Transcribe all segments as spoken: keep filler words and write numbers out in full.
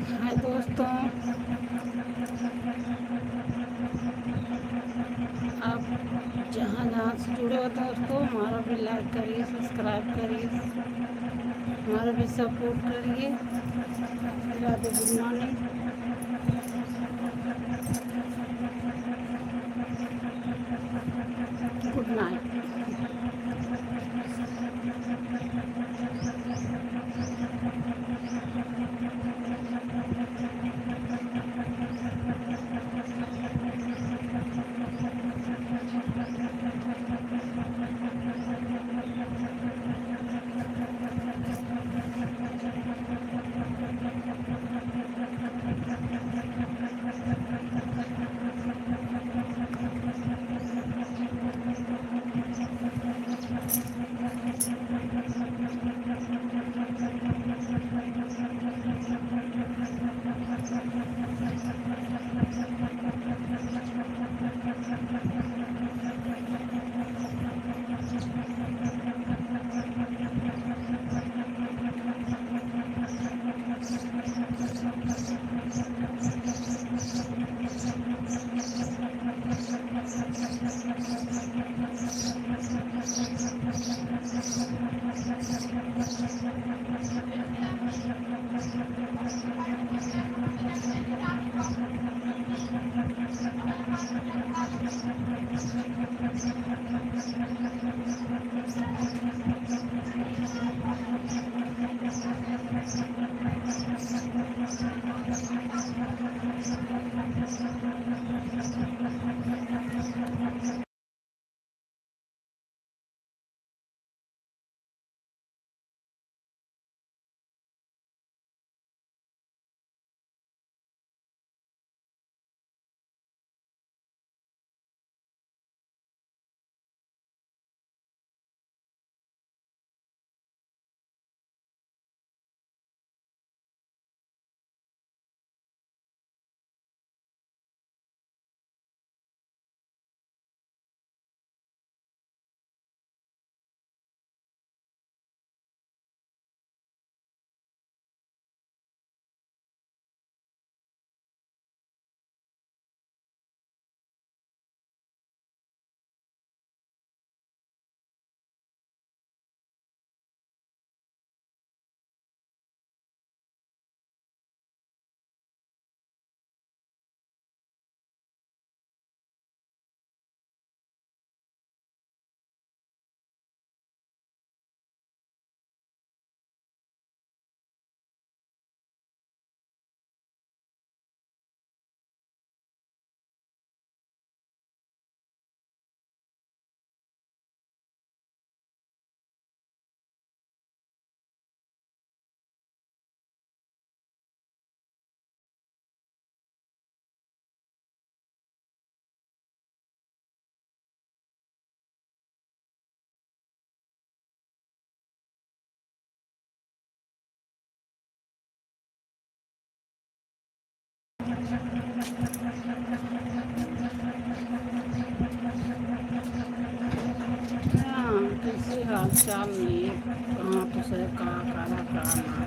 हाय दोस्तों, आप जहाँ जहाँ से जुड़े हो दोस्तों, हमारा भी like करिए, subscribe करिए, हमारा भी support करिए। राधे, good morning, good night। हाँ, कैसे हाल चाल लिए? कहाँ तो से का करा, का ना?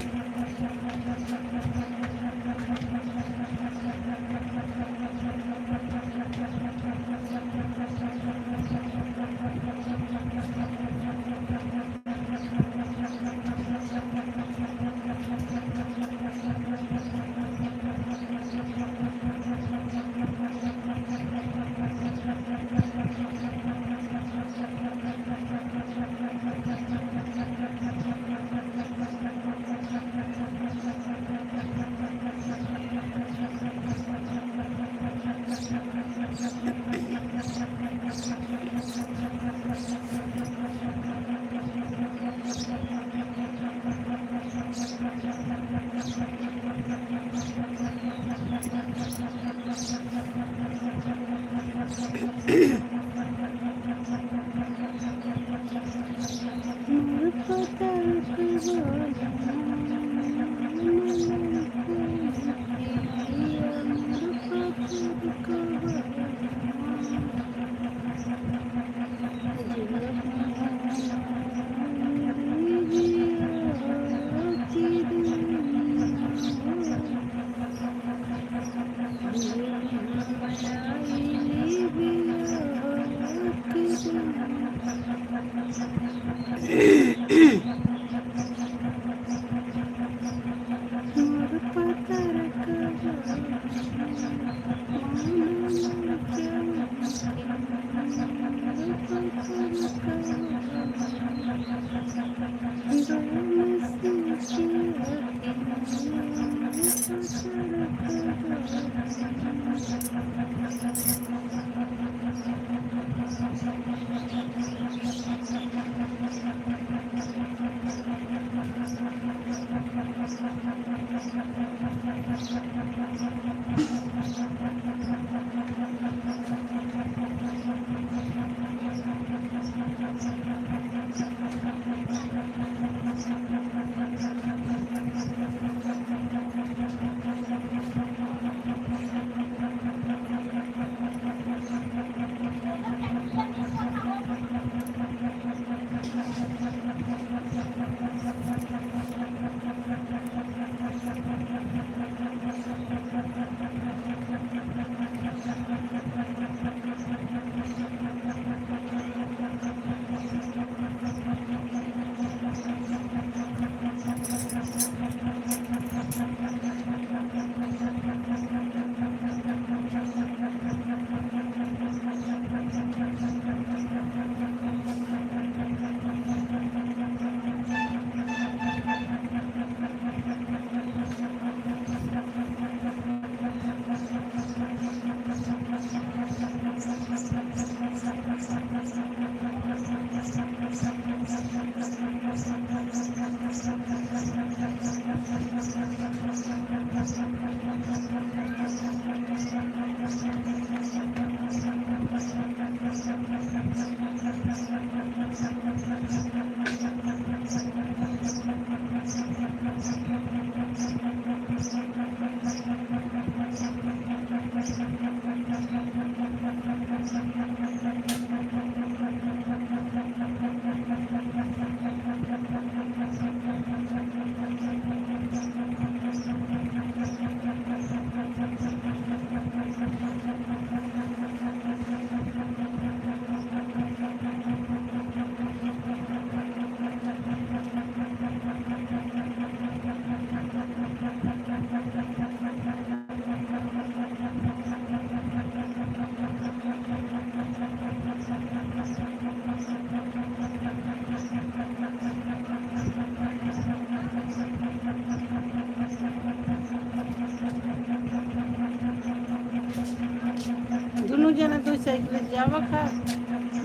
साइकिल जावा का?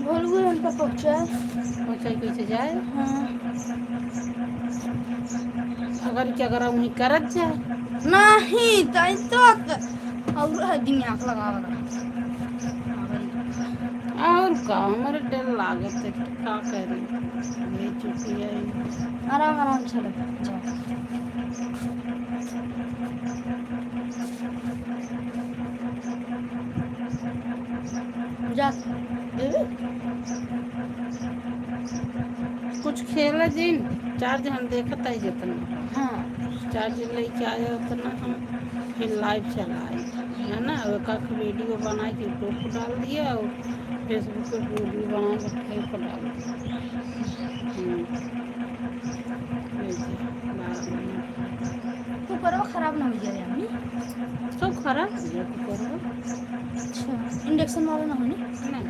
बोलुए उनका पहुँचाए। पहुँचाए कैसे जाए? हाँ। अगर क्या करा वहीं करत जाए। नहीं, ताई तो त-, और है दिमाग लगावा। और का, हमारे डर लागत है, का करी? यही चुकी है। आराम, आराम से लो, जाओ। जा। कुछ खेला जिन, चार्ज हम देखत आई जितना। हाँ। चार्ज लेके आया उतना हम फिर लाइव चलाए, है ना? और एक आध वीडियो बना के YouTube पर डाल दिया और Facebook पे वीडियो बना के Facebook पर डाल दिया। हम्म। ऐसे, बारह मिनट। कुकरवा खराब ना हो जाए, अम्मी? सब खराब हो जाए कुकरवा। अच्छा, इंडक्शन वाला ना हो नी? नहीं।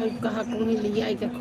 और कहा कहीं ले आई के